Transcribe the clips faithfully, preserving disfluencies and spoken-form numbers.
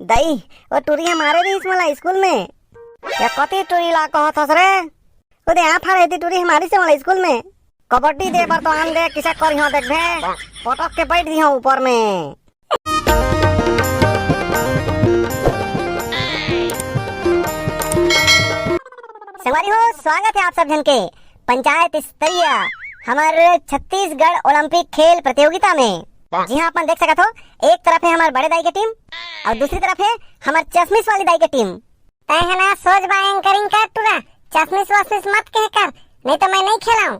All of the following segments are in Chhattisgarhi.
दई, वो टूरी ह मारे रहिस मोला स्कूल में। ये कति टूरी ला कहत हस रे? ओ दे, आ फार हेती टूरी ह मारिस मोला स्कूल में। कबड्डी दे बर तो आन दे, किसे करिहो देखबे, पटक के बैठ दिहो ऊपर में। संगवारी हो, स्वागत है आप सब झन के पंचायत स्तरीय हमर छत्तीसगढ़ ओलंपिक खेल प्रतियोगिता में। जी हाँ, अपन देख सकत हो, एक तरफ है हमर बड़े दाई के टीम और दूसरी तरफ है हमर चश्मिश वाली दाई के टीम। तै है ना, सोच बा एंकरिंग कर टूरा, चश्मिश वश्मिश मत कह कर, नहीं तो मैं नहीं खेलाऊं।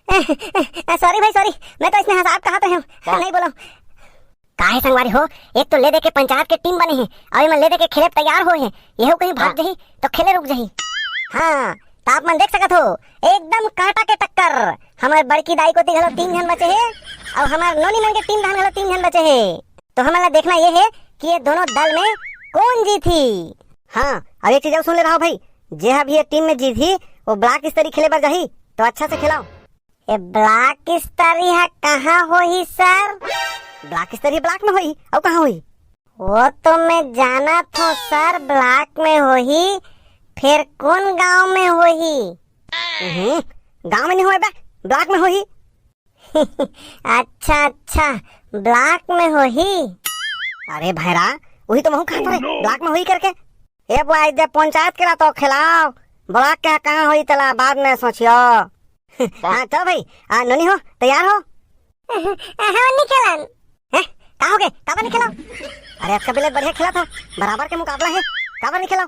सॉरी भाई, सॉरी, मैं तो इसने हंसाब कहा तो हूँ, नहीं बोलो। काहे संगवारी हो, एक तो ले दे के पंचायत के टीम बने हे, अउ एमन ले दे के खेले तैयार होए हे, यहू कहीं भाग जही तो खेले रुक जही। हाँ, तो आप मन देख सकत हो, एकदम कांटा के टक्कर। हमर बड़की दाई कोती घलो तीन झन बचे हे, अउ हमर नोनी मन के टीम डहान घलो तीन झन बचे हे। तो हमन ला देखना ये हे कि ये दोनों दल में कौन जीतही। हाँ, अब एक चीज अउ सुन ले रहा भाई, जे हा भी ये टीम में जीतही, वो ब्लॉक स्तरीय खेले बर जाही, तो अच्छा से खिलाओ। ये ब्लॉक स्तरीय ह कहाँ होही सर? ब्लॉक स्तरीय ब्लॉक में होही, अउ कहाँ होही? वो तो मैं जानत हूँ सर, ब्लॉक में होही, फिर कौन गांव में होही? हम्म, गांव में नहीं होए बे, ब्लॉक में होही। अच्छा अच्छा, ब्लॉक में होही। अरे भैरा, वही तो महूँ कहत हूँ रे, ब्लॉक में होही करके। ए बुआ, दे पंचायत के ला तो खिलाओ, ब्लॉक के कहाँ होही तेला बाद में सोचियो। हाँ, चलो भाई, आ, नोनी हो, तैयार हो? हाँ, नहीं खेलन। हैं? का हो गए? काबर नहीं खेलाओ? अरे, आज का बिलेट बढ़िया खेला था, बराबर के मुकाबला है, काबर नहीं खेलाओ?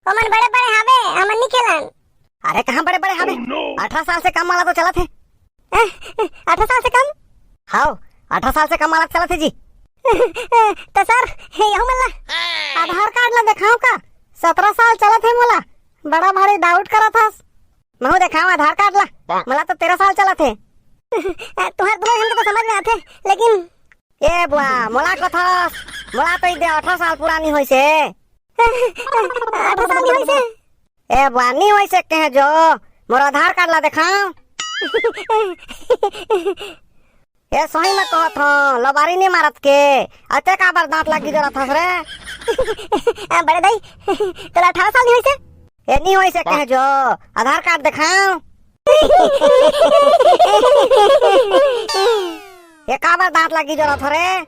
ओमन बड़े-बड़े हावे, हमन नहीं खेलन। अरे, कहाँ बड़े-बड़े हावे? अठारह साल से कम वाला तो चलत हे। हैं? अठारह साल से कम? हाव, अठारह साल से कम वाला चलत हे जी। तो सर, यहू मन ला आधार कार्ड ला देखाओ का? सत्रह साल चलत हे मोला, बड़ा भारी डाउट करत हस। महू देखाओ आधार कार्ड ला, मोला तो तेरह साल चलत हे। तुहर दोनों झन के तो समझ में आथे, लेकिन ए बुआ, मोला कथस, मोला तो इदे अठारह साल पूरा नहीं होइसे। अठारह साल नहीं होइसे? ए बुआ, नहीं होइसे कहे जो, मोर आधार कार्ड ला देखाओ। ए सही में कहत हूँ, लबारी नहीं मारत के, अते काबर दांत लागी जरत हस रे? आ, बड़े दाई, तोला अठारह साल नहीं होइसे? ए नहीं होइसे कहे जो, आधार कार्ड देखाओ। ए काबर दांत लागी जरत हो रे?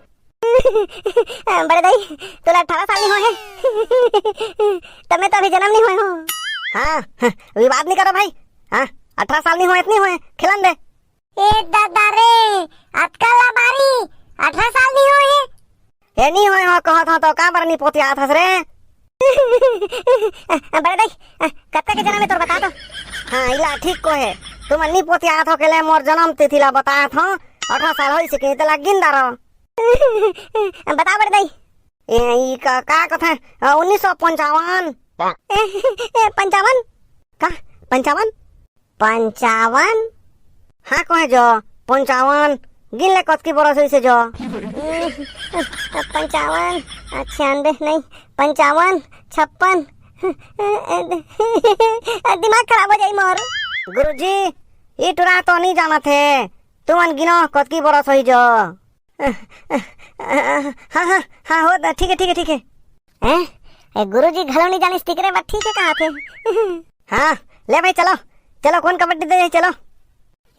बड़े दाई, तोला अठारह साल नहीं होए हे। तब मैं तो अभी जन्म नहीं होए हूँ। हाँ, विवाद नहीं करो भाई। हाँ, अठारह साल नहीं होए, इतनी होए, खिलन दे। ए दादा रे, अतका लबारी, अठारह साल नहीं होए हे। ए नहीं होए हो कहत हो तो काबर नहीं पोतियात हस रे? बड़े दाई, कतका के जन्म हे तोर बता तो। हाँ, इला ठीक कहे। तुमन नहीं पोतियात हो के ले मोर जन्म तिथि ला बतात हो, अठारह साल होइसे कि तेला गिन डारो। बता बड़े दाई। ए, ई का, का कथे? अ, उन्नीस सौ पंचावन। ए, ए, पंचावन? का? पंचावन? पंचावन? हाँ, कहे जो, पंचावन। गिन ले कतकी बरस होइसे जो। पंचावन, छियानबे नहीं, पंचावन, छप्पन। दिमाग खराब हो जाई मोर। गुरुजी, ई टुरा तो नहीं जानत हे। तुमन गिनो कतकी बरस होही जो। हाँ, हाँ, हाँ, हो, ठीक है, ठीक है, ठीक है। हैं? ए, गुरुजी घलो नहीं जानिस, तिकरे बर ठीक है कहा थे। हाँ, ले भाई, चलो, चलो, कौन कबड्डी दे, चलो।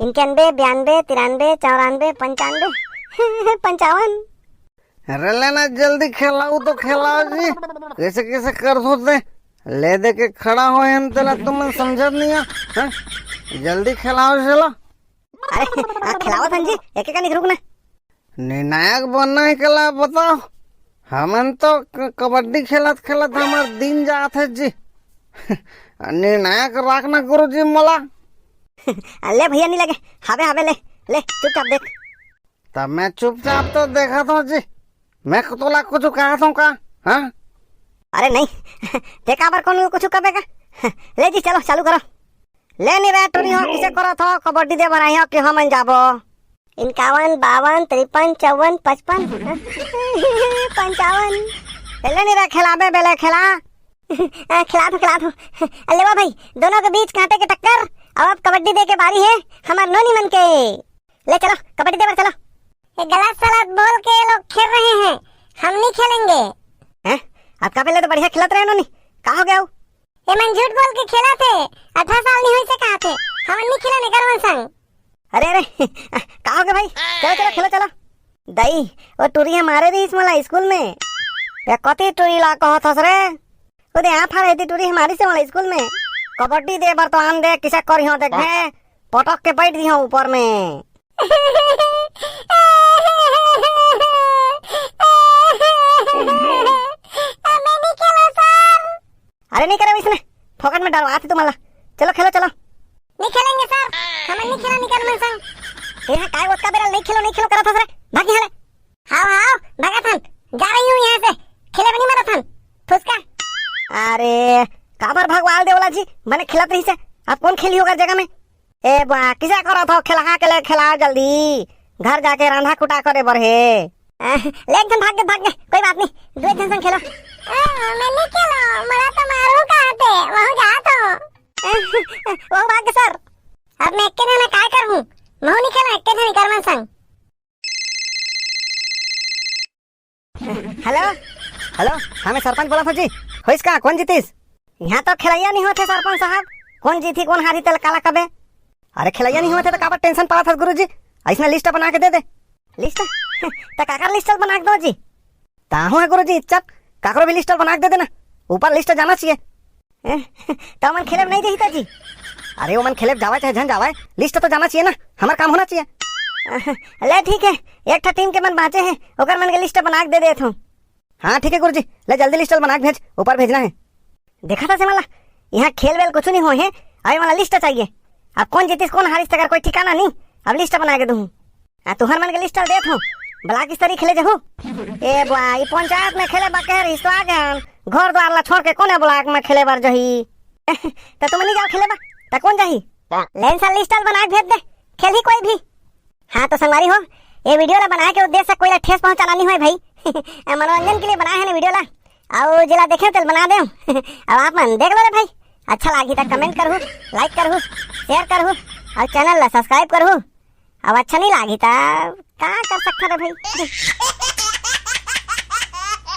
इक्यानबे, बयानबे, तिरानबे, चौरानबे, पंचानबे, पंचावन। अरे लेना, जल्दी खिलाओ तो खिलाओ जी, कैसे कैसे कर होते, ले दे के खड़ा हो हम तेला, तुम समझत नहीं हो, हाँ? जल्दी खिलाओ, चलो। अरे, आ, खिलावत हन जी, एक एक कनिक रुक ना। निर्णायक बनना है कला, बताओ। हमन तो क-, कबड्डी खेलत खेलत हमर दिन जात है जी। निर्णायक राखना गुरुजी मोला। ले भैया, नहीं लगे, हावे हावे, ले, ले, चुपचाप देख। तब मैं चुपचाप तो देखत हूँ जी, मैं तोला कुछ कहत हूँ का? हाँ? अरे नहीं, ते काबर कौन कुछ कबे का? ले जी, चलो, चालू करो। ले नहीं रे टूरी हो, किसे करत हो? कबड्डी दे बर आए हो कि हमन जाबो? इक्यावन, बावन, तिरपन, चौवन, पचपन, पंचावन। ले नहीं रे, खिलाबे बेले खिला। आ, खिला दो, खिला दो। अल्ले वाह भाई, दोनों के बीच कांटे के टक्कर। अब, अब कबड्डी दे के बारी है हमार नोनी मन के। ले चलो, कबड्डी दे बर चलो। ये गलत सलत बोल के ये लोग खेल रहे हैं, हम नहीं खेलेंगे। हैं? अतका पहले तो बढ़िया खेलत रहे नोनी, का हो गया हो? ए मन झूठ बोल के खेलत हे, अठारह साल नहीं होइसे कहा थे, हमन नहीं खेलन एकर मन संग। अरे अरे, का हो गया भाई? चलो चलो खेलो चलो। दई, वो टूरी ह मारे रहिस मोला स्कूल में। ए कति टूरी ला कहत हस रे? ओ दे, आ फारे ती टूरी ह मारिस मोला स्कूल में। कबड्डी दे बर तो आन दे, किसे करिहो देखबे। पटक के बैठ दिहो ऊपर में। मैं नहीं खेलो सर। अरे नहीं करे इसने, फोकट में डरवा थे तुम्हारा। चलो खेलो चलो। नहीं खेलेंगे सर, हम नहीं खेला नहीं करना संग। यहाँ काय ओतका बेरा नहीं खेलो नहीं खेलो करत हस रे, भाग यहाँ ले। हाव हाव, भागा थन, जा रही हूँ यहाँ से, खेले बनी मरा थन, फुसका। अरे, काबर भगवाल देवला जी, बने खेलत रही से, अब कौन खेली ओकर जगह में? ए बा, किसे करत हो, खेलहा के ले खेला जल्दी, घर जाके रांधा कुटा करे बर हे। आह, ले एक झन भाग गे, भाग गे, कोई बात नहीं, दू एक झन संग खेलो। आ, मैं नहीं खेलो, मरा तो मारू कहा थे, वहू जा तो। वो भाग गे सर। अब मैं एक्के झन काय करहूँ, महू नहीं खेला, एक्के झन कर मन संग। हेलो। हेलो, हाँ, मैं सरपंच बोलत हूँ जी। होइस का, कौन जीतिस? यहाँ तो खेलैया नहीं होते सरपंच साहब, कौन जीती कौन हारी तेल काला कबे। अरे खेलैया नहीं होते तो काबर टेंशन पावत हस गुरुजी, ऐसने लिस्ट बना के दे दे। लिस्ट? त काकर लिस्ट बना के दो जी? ताहू है गुरुजी इज्जत, काकरो भी लिस्ट बना के दे देना, ऊपर लिस्ट जाना चाहिए। ए, त ओमन खेले नहीं देही त जी? अरे ओमन खेले जावे चाहे झन जावे, लिस्ट तो जाना चाहिए ना, हमार काम होना चाहिए। ले ठीक है, एक ठा टीम के मन बाँचे हैं, ओकर मन के लिस्ट बना के दे देत हूँ। हाँ ठीक है गुरुजी, ले जल्दी लिस्ट बना के भेज, ऊपर भेजना है। देखा था से मला, यहाँ खेल वेल कुछ नहीं होए है, अभी मला लिस्ट चाहिए। अब कौन जीतिस कौन हारिस तेकर कोई ठिकाना नहीं, अब लिस्ट बना के दूँ। आ तुहर मन के लिस्ट देत हूँ, ब्लॉक स्तरीय खेले जहू। ए बुआ, ई पंचायत में खेले बा कह रहिस तो आ गए, घर द्वार ला छोड़ के कोने ब्लॉक में खेले बर जही? त तुम नहीं जाओ खेले बा, त कौन जाही? लेन सा लिस्ट बना के भेज दे, खेल ही कोई भी। हाँ तो संगवारी हो, ये वीडियो ला बनाए के उद्देश्य कोई ला ठेस पहुंचाना नहीं होए भाई। मनोरंजन के लिए बनाए है ना वीडियो ला, और जिला देखे तेल बना दे। अब आप मन देख लो रे भाई, अच्छा लागी त कमेंट करहू, लाइक करहू, शेयर करहू, और चैनल ला सब्सक्राइब करहू। अब अच्छा नहीं लागी त का कर सकता रे भाई।